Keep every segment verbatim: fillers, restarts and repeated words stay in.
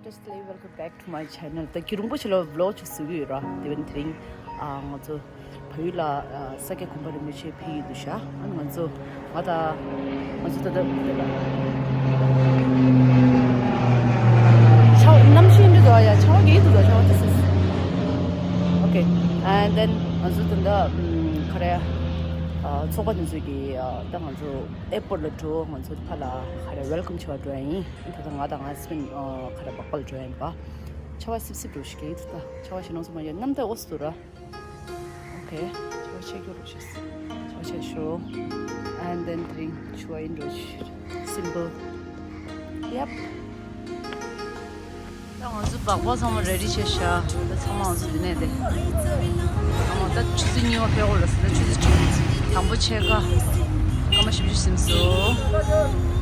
Firstly, welcome back to my channel. ད་རྒྱུན་རིང་པོ་ཞིག་ལ་vlog ཞིག་བཟོ་གི་ཡོད་ར། དེ་བས་དེ་རིང་ཨ་ང་ཚོ་བལ་ཡུལ་ལ་ཨ་ས་སྐྱ་གོང་མ་རིན་པོ་ཆེ་ཕེབས་ཀྱི་འདུག་ཤག་ཨ་ང་ཚོ་ང་དང་ང་ཚོ་ད་ལྟ་ཆར་པ་གནམ་གཤིས་འདི་འདྲ་ཡ། ཆར་པ་རྒྱག་གི་འདུག་ཆར་པ། This is okay. And then ང་ཚོ་ད་ལྟ་ཨམ་ག་རེ་ཨ་ཚོགས་པ་དེ་ཚོ་གི་ཨ་ད་ང་ཚོ་airport ལ་འགྲོ། ང་ཚོ་ཕར་ལ་ག་རེ་welcome བྱེད་པར་འགྲོ་ཡ་ཡིན། ད་ལྟ་ང་དང་ང་husband ག་རེ་སྦག་སྦག་ལ་འགྲོ་ཡ་ཡིན་པ། ཆར་པ་སིབ་སིབ་འདྲ་ཞིག་རྒྱག་གི་འདུག་ད་ཆར་པ་ཞིག་ནང་སོང་མ་ཡོད། གནམ་ད་འོ་ཙམ་འདུག་ར། Okay, ཆར་པ་ཆད་ཀྱི་རེད་ཤག་ཆར་པ་ཆད་ཤག And then དེ་རིང་ཆར་པ་ཡིན་འགྲོ་ཞིག simple. Yep. ད་ང་ཚོ་སྦག་སྦག་ཚང་མ་ready བྱས་ཤག་ད་ཚང་མ་ང་ཚོ་འདི་ནས་དེ་ཚང་མ། ད་ཆུ་ཚོད་གཉིས་པ་ཕེབས་ཡོད་རེད་ཟེར། ད་ཆུ་ཚོད་དང་པོ་ཕྱེད་ཀ་སྐར་མ་བཞི་བཅུ་ཟིན་སོང་།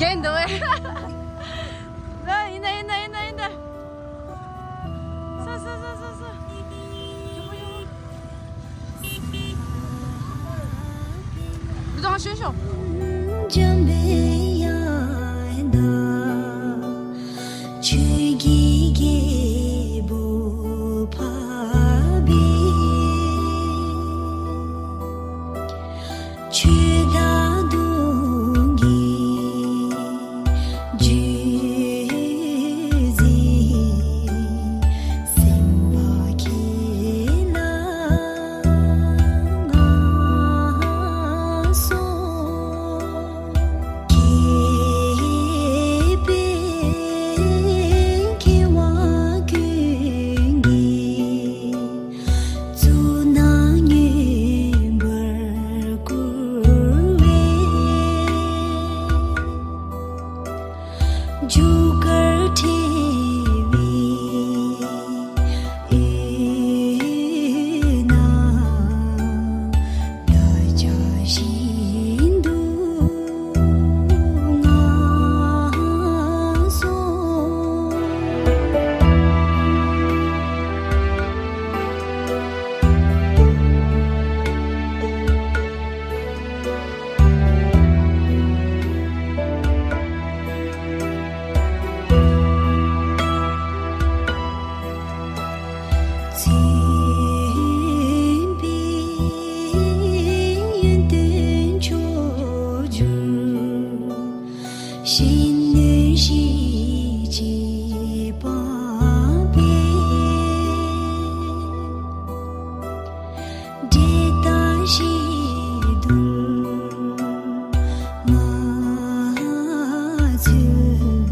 རྒྱན་འདུག་པས། ཡིན་ན་ཡིན་ན་ཡིན་ན། ཤོད་ཤོག་འཇམ་པའི་དབྱངས་དང་། ཆོས་ཀྱི་རྒྱལ་པོ་འཕགས་པས། ཆོས་བདག་གདུང་གི་རྒྱུད་འཛིན། སེམས་དཔའ་ཁྱེད་ལ་ང་སོགས། མཁས་པའི་མཁས་དབང་ཀུན་གྱིས། གཙུག་ན་མངོན་པར་བཀུར་བའི། རྒྱུ་སྐར་འཕྲོ་བའི་དབུས་ན། བདག་ཅག་བཞིན་དུ་ང་སོགས། མཚན་དཔེའི་ཡོན་ཏན་མཆོག་གྱུར། གཞོན་ནུ་གཞིས་བྱེས་པ་བས། འབྲས་རྟགས་བཞི་དུ་མ་ཚུད།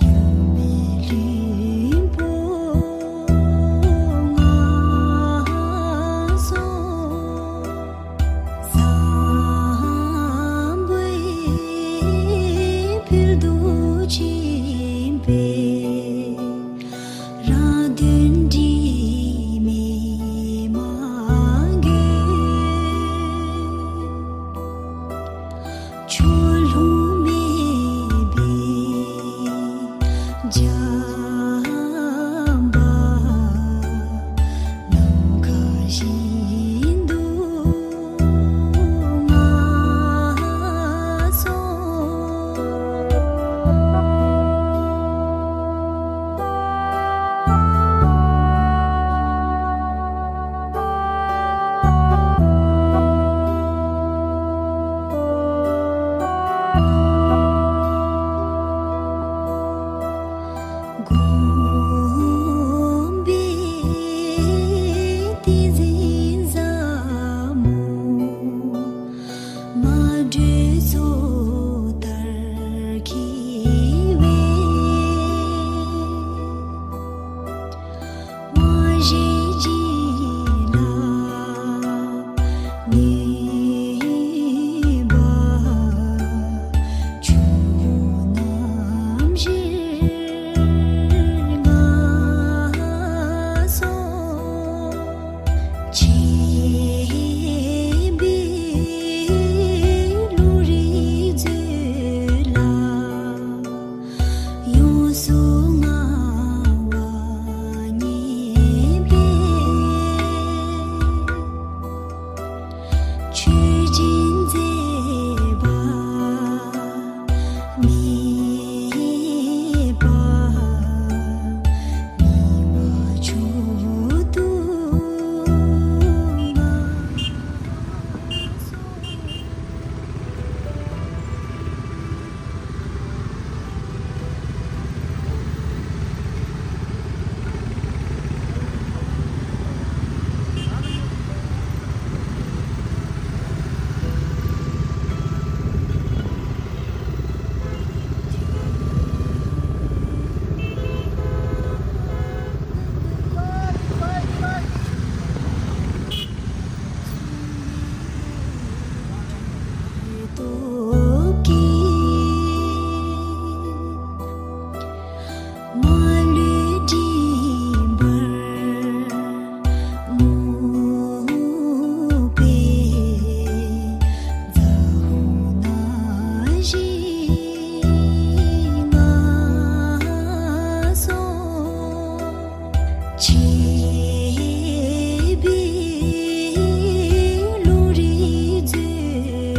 ཡུམ་མི་ལྷུན་པོ་ང་སོགས། བཟང་པོའི་ཕུལ་དུ་ཕྱིན་པས། རང་དོན་དྲི་མས་མ་གོས། ཕྱོགས་ལྷུང་མེད་པའི་འཇམ་དཔལ་ནམ་མཁའ་བཞིན་དུ་ང་སོགས། དགོངས་པའི་ཏིང་འཛིན་ཟབ་མོ། མ་དྲོས་མཚོ་ལྟར་འཁྱིལ་བའི། དབང་བཞི་བྱིན་རླབས་ནུས་པ། ཆུ་བོ་རྣམ་བཞིར་ང་སོགས། ཆེན་པོའི་བློ་རིག་མཛོད་ལ། ཡོངས་སུ་མངའ་བ་བརྙེས་པས། ཆོས་སྦྱིན་མཛད་པ་མེད་པ། མི་བ་མཆོག་ཏུ་ང་སོགས། སྟོབས་ཀྱིས། མ་ལུས་སྒྲིབ་པར་རྨོངས་པའི་རྫ་བོ་ནང་བཞིན་ང་སོགས། ཆེན་པོའི་བློ་རིག་མཛོད་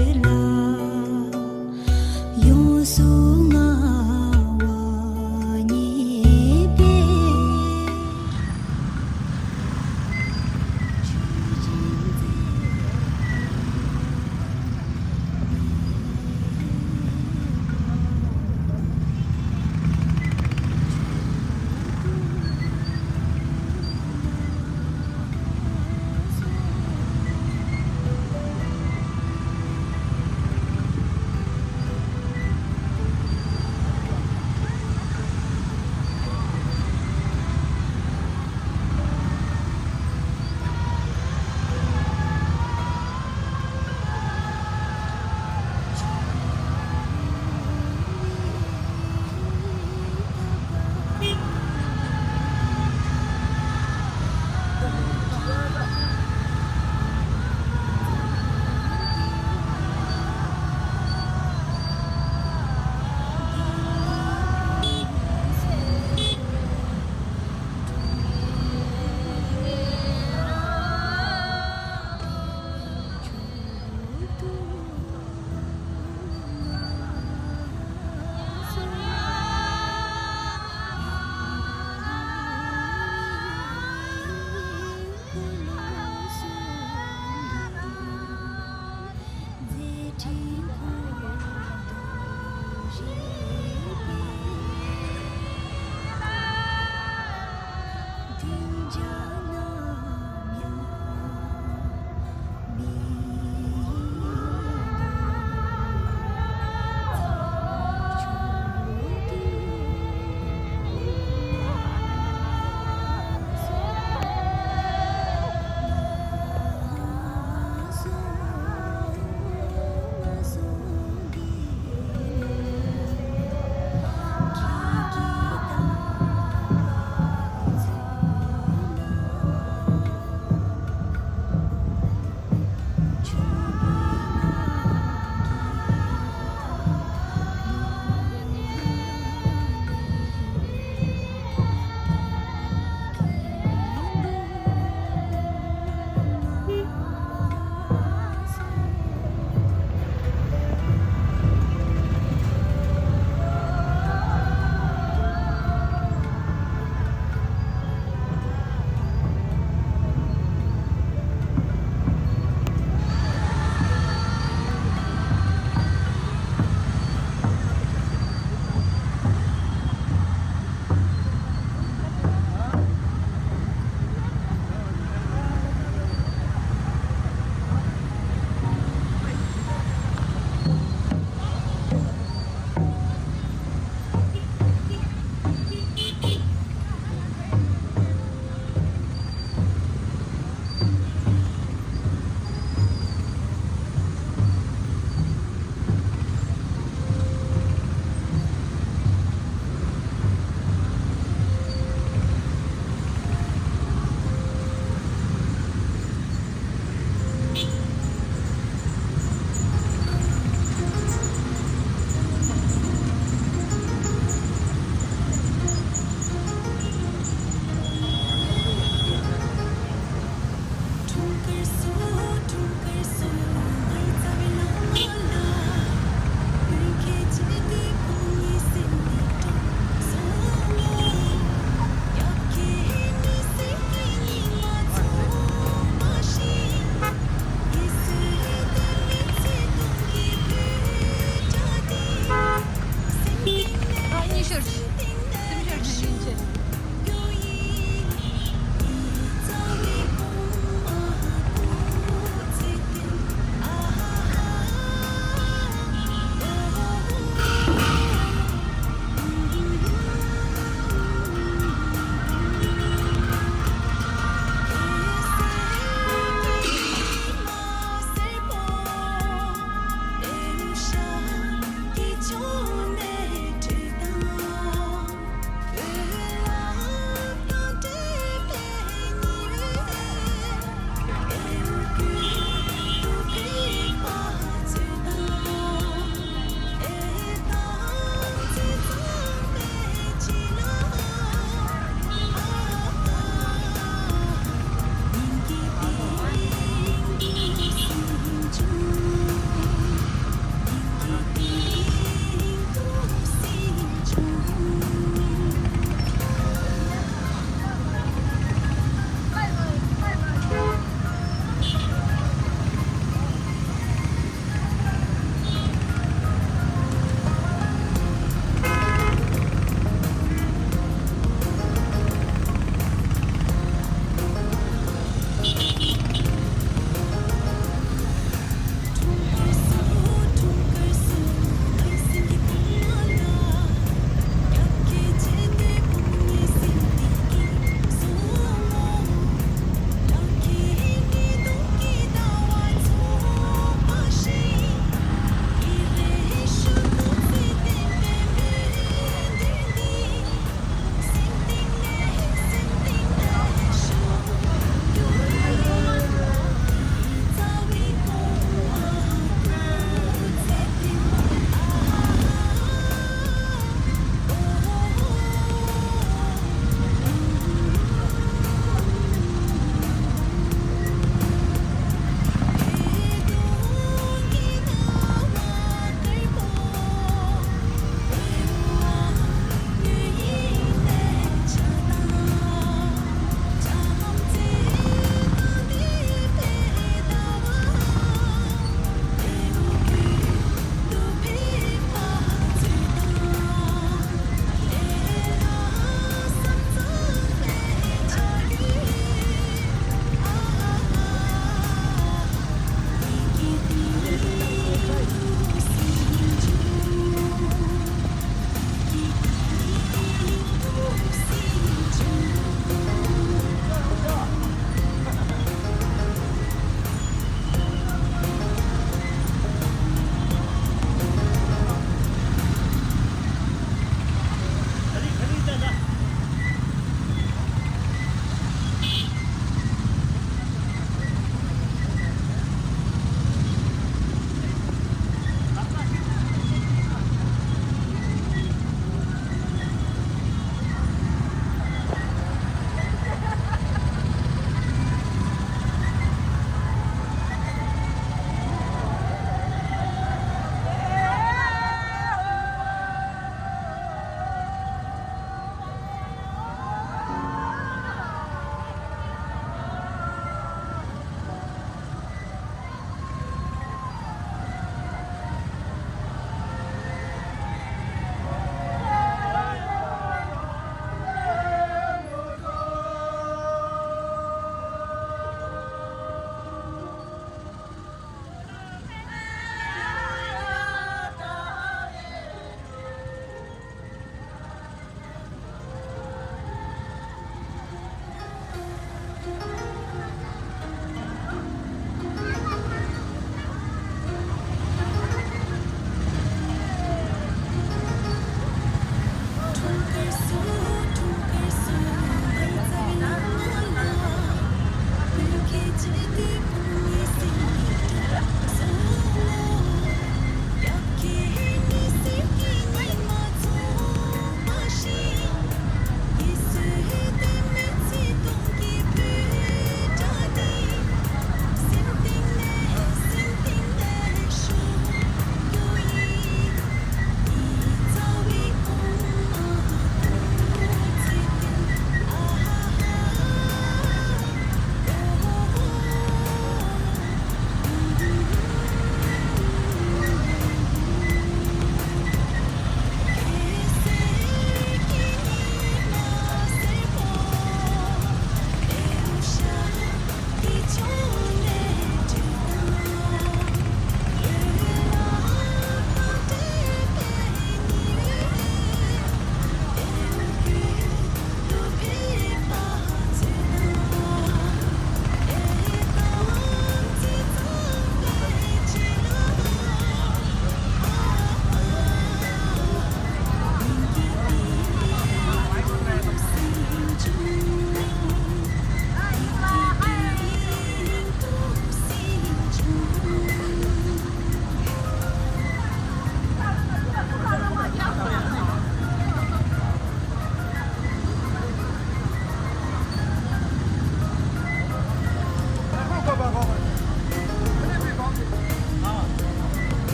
ཤོར། སེམས་ཤོར་ནས་ཡིན་ཆེ།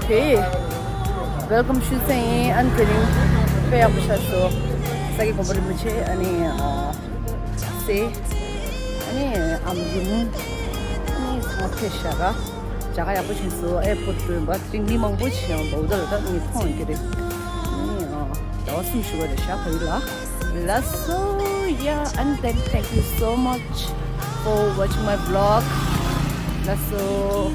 དེ་welcome ཞུ་ཚེ་ཡིན། ཨ་ནི་དེ་རིང་དཔེ་ཡག་པོ་ཆགས་སོང་། ས་དགེ་གོང་མ་རིན་པོ་ཆེ། ཨ་ནི་ཨ་སེ། ཨ་ནི་ཨམ་ཡུམ། ཨ་ནི་ཚང་མ་ཕེབས་ཤག་ར། ཇ་ག་ཡག་པོ་བྱུང་སོང་། ཨེར་པོར་ཊི་འགྲོ་ཡིན་པ། དེ་རིང་མི་མང་པོ་ཞིག་ཡོང་འདུག་ད་ངས་མཐོང་ཡོད་ཀྱི་རེད། ཨ་ནི་ཨ་ཟླ་བ་གསུམ་བཞུགས་པ་རེད་ཤག་བལ་ཡུལ་ལ། ལགས་སོ། Yeah, and then thank you so much for watching my vlog. ལགས་སོ།